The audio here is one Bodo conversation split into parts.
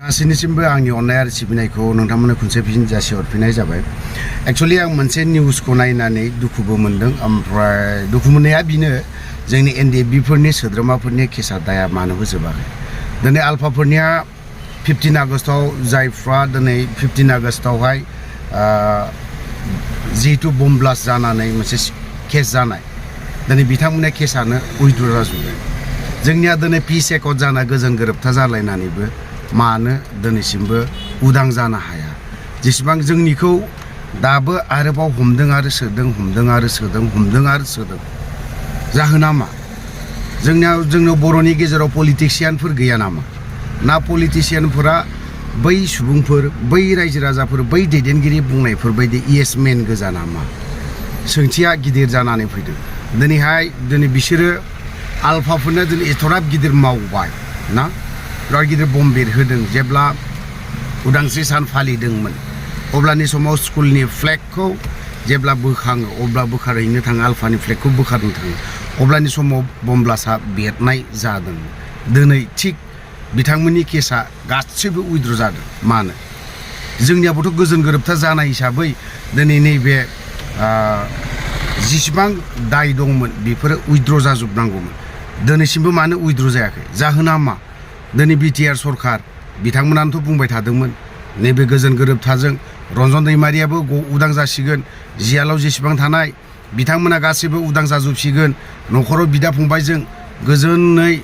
गासैनिसिमबो आंनि अननाय आरो सिबिनायखौ नोंथांमोननो खनसे फिन जासिहरफिननाय जाबाय। एक्चुअली आं मोनसे निउसखौ नायनानै दुखुबो मोनदों। ओमफ्राय दुखु मोननाया बेनो जोंनि एनडिएफबिफोरनि सोद्रोमाफोरनि केसा दाया मानोबो जोबाखै। दिनै आलफाफोरनिया 15 आगस्टआव जायफ्रा दिनै 15 आगस्टआवहाय जिहेतु बम ब्लास्ट जानानै मोनसे केस जानाय दिनै बिथांमोननि केसानो उइथड्र जाजोब्बाय। जोंनिया दिनै पिस एकर्ड जाना गोजोन गोरोबथा जालायनानैबो मानो दिनैसिमबो उदां जानो हाया। जेसेबां जोंनिखौ दाबो आरोबाव हमदों आरो सोदों, हमदों आरो सोदों, हमदों आरो सोदों। जाहोना मा? जोंनाव बर'नि गेजेराव पलिटिशियानफोर गैया नामा? ना पलिटिशियानफोरा बै सुबुंफोर, बै रायजो राजाफोर, बै दैदेनगिरि बुंनायफोर बायदि इएस मेन गोजा नामा? सोंथिया गिदिर जानानै फैदों। दिनै बिसोरो आलफाफोरनो दिनै एथ'राब गिदिर मावबाय ना, बिराद गिदिर बम बेरहोदों। जेब्ला उदांस्रि सान फालिदोंमोन अब्लानि समाव स्कुलनि फ्लेगखौ जेब्ला बोखाङो, अब्ला बोखारहैनो थाङो, आलफानि फ्लेगखौ बोखारनो थाङो, अब्लानि समाव बम ब्लास्टआ बेरनाय जादों। दिनै थिग बिथांमोननि केसा गासैबो उइथड्र जादों। मानो? जोंनियाबोथ' गोजोन गोरोबथा जानाय हिसाबै दिनै नैबे जिसिबां दाय दंमोन बेफोरो उइथड्र जाजोबनांगौमोन। दिनैसिमबो मानो उइथड्र जायाखै? जाहोना मा? दिनै बिटिआर सरखार बिथांमोनानोथ' बुंबाय थादोंमोन नैबे गोजोन गोरोबथाजों रन्जन दैमारियाबो उदां जासिगोन, जियालाव जेसेबां थानाय बिथांमोना गासैबो उदां जाजोबसिगोन, न'खराव बिदा फंबायजों गोजोनै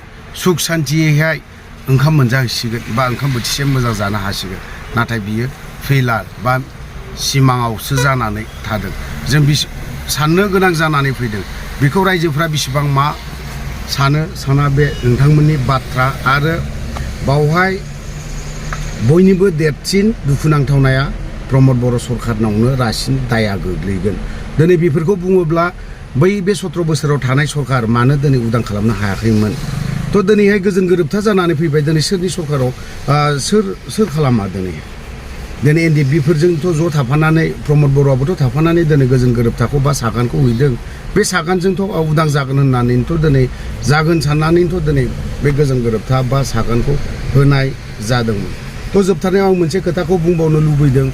सुख सान्थियैहाय ओंखाम मोनजाहैसिगोन बा ओंखाम बोथिसे मोजां जानो हासिगोन। नाथाय बियो फेलार बा सिमाङावसो जानानै थादों। जों साननो गोनां जानानै फैदों। बेखौ रायजोफ्रा बेसेबां मा साना बे नोंथांमोननि बाथ्रा। आरो बावहाय बयनिबो देरसिन दुखुनांथावनाया प्रमद बर' सरखारनावनो रासिन दाया गोग्लैगोन। दिनै बेफोरखौ बुङोब्ला बै बे 17 बोसोराव थानाय सरखार मानो दिनै उदां खालामनो हायाखैमोन? थ' दिनैहाय गोजोन गोरोबथा जानानै फैबाय। दिनै सोरनि सरखाराव सोर खालामा? दिनै एनडिएफबिफोरजोंथ' ज' थाफानानै प्रमद बर'आबोथ' थाफानानै दिनै गोजोन गोरोबथाखौ बा सागानखौ हैदों। बे सागानजोंथ' उदां जागोन होननानैथ' दिनै जागोन साननानैथ' दिनै बे गोजोन गोरोबथा बा सागानखौ होनाय जादोंमोन। थ' जोबथारनायाव आं मोनसे खोथाखौ बुंबावनो लुबैदों।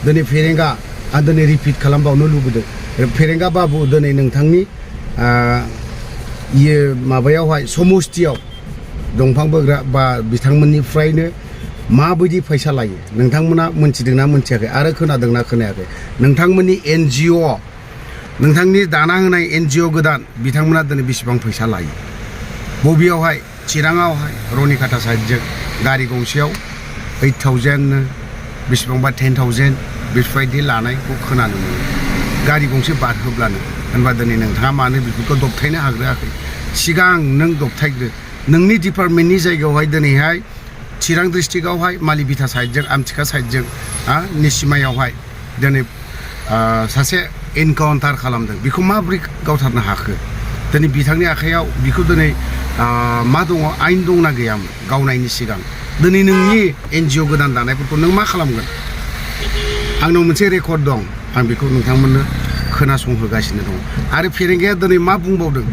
दिनै फेरेंगा, आं दिनै रिपिट खालामबावनो लुबैदों। फेरेंगा बाबु, दिनै नोंथांनि माबायावहाय समस्थियाव दंफां बोग्रा बा बिथांमोननिफ्रायनो माबायदि फैसा लायो नोंथांमोना मोनथिदोंना मोनथियाखै आरो खोनादोंना खोनायाखै? नोंथांमोननि एनजिअ, नोंथांनि दाना होनाय एनजिअ गोदान बिथांमोना दिनै बेसेबां फैसा लायो? बबेयावहाय? चिराङावहाय रनिकाटा साइडजों गारि गंसेयाव 8,000 बेसेबांबा 10,000 बेफोरबायदि लानायखौ खोनानो मोनो गारि गंसे बारहोब्लानो। होनबा दिनै नोंथाङा मानो बेफोरखौ दबथायनो हाग्रोआखै? सिगां नों दबथायग्रो। नोंनि डिपार्टमेन्टनि जायगायावहाय दिनैहाय चिरां डिस्ट्रिक्टआवहाय मालिबिथा साइडजों, आमथिखा साइडजों निसिमायावहाय दिनै सासे एनकाउन्टार खालामदों। बेखौ माबोरै गावथारनो हाखो? दिनै बिथांनि आखायाव बेखौ दिनै मा दङ? आयेन दंना गैयामोन गावनायनि सिगां? दिनै नोंनि एनजिअ गोदान दानायफोरखौ नों मा खालामगोन? आंनाव मोनसे रेकर्ड दं, आं बेखौ नोंथांमोननो खोनासंहोगासिनो दङ। आरो फेरेंगाया दिनै मा बुंबावदों?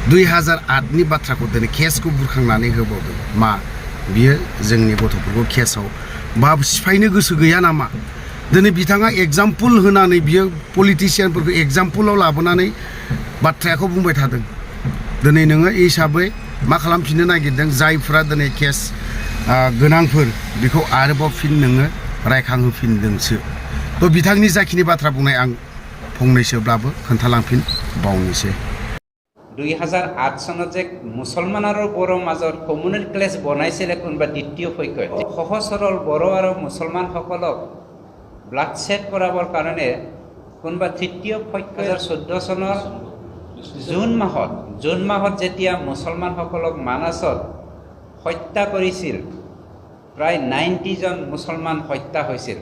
2008नि बाथ्राखौ दिनै केसखौ बुरखांनानै होबावदों। मा बियो जोंनि गथ'फोरखौ केसआव बा सिफायनो गोसो गैया नामा? दिनै बिथाङा एगजामपोल होनानै बियो पलिटिशियानफोरखौ एगजामपोलाव लाबोनानै बाथ्राखौ बुंबाय थादों। दिनै नोङो हिसाबै मा खालामफिननो नागिरदों? जायफ्रा दिनै केस गोनांफोर बेखौ आरोबाव फिन नोङो रायखांहोफिनदोंसो। थ' बिथांनि जाखिनि बाथ्रा बुंनाय आं फंनैसोब्लाबो खोन्थालांफिन बावनोसै। 2008 চনত যে মুছলমান আৰু বড়ো মাজত কমিউনেল ক্লেছ বনাইছিলে কোনোবা দ্বিতীয় পক্ষই, সহজ সৰল বড়ো আৰু মুছলমানসকলক ব্লাডশ্বেড কৰাবৰ কাৰণে কোনোবা তৃতীয় পক্ষই 2014 চনৰ জুন মাহত যেতিয়া মুছলমানসকলক মানাছত হত্যা কৰিছিল, প্ৰায় 90 জন মুছলমান হত্যা হৈছিল।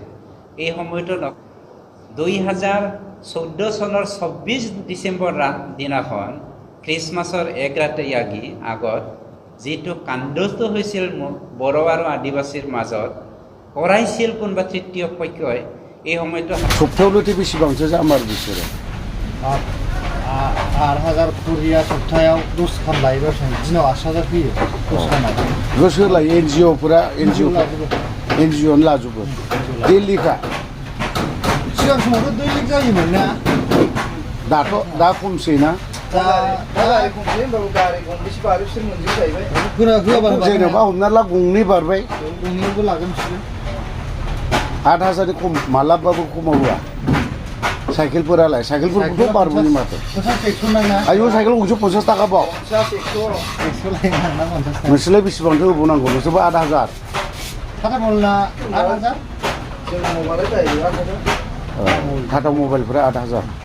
এই সময়তো 2014 চনৰ 24 ডিচেম্বৰ দিনাখন খ্ৰীষ্টমাছৰ এক ৰাতি আগত যিটো কাণ্ডটো হৈছিল বড়ো আৰু আদিবাসীৰ মাজত কৰাইছিল কোনোবা তৃতীয় পক্ষই, এই সময়তো সপ্তাহতে বেছিबांसो जामार बिसोरो 8,000 कुरिया सप्तायाव 10 खान लायोबा दिनाव 8,000 फैयो 10 खानाव गोसो लायो एनजिअफोरा एनजिअनो लाजोबो दिल्लीखा सिगां समावथ' दैलिक जायोमोन ना दा खमसै ना गारि गंसे होनबाबो गारि गंबेसे बारो बिसोर मोनजोब जाहैबाय जेनेबा हमना ला गंनै बारबाय गंनैयावबो लागोन बिसोरो 8,000 खम मालाबाबो खमाव होआ साइकेलफोरालाय साइकेलफोरखौथ' बारबोयो माथो आयौ साइकेल गंसे 50 थाखा बाव नोंसोरलाय बेसेबांथो होबावनांगौ नोंसोरबो 8,000 टाटा मबाइलना 8,000 टाटा मबाइलफोरा 8,000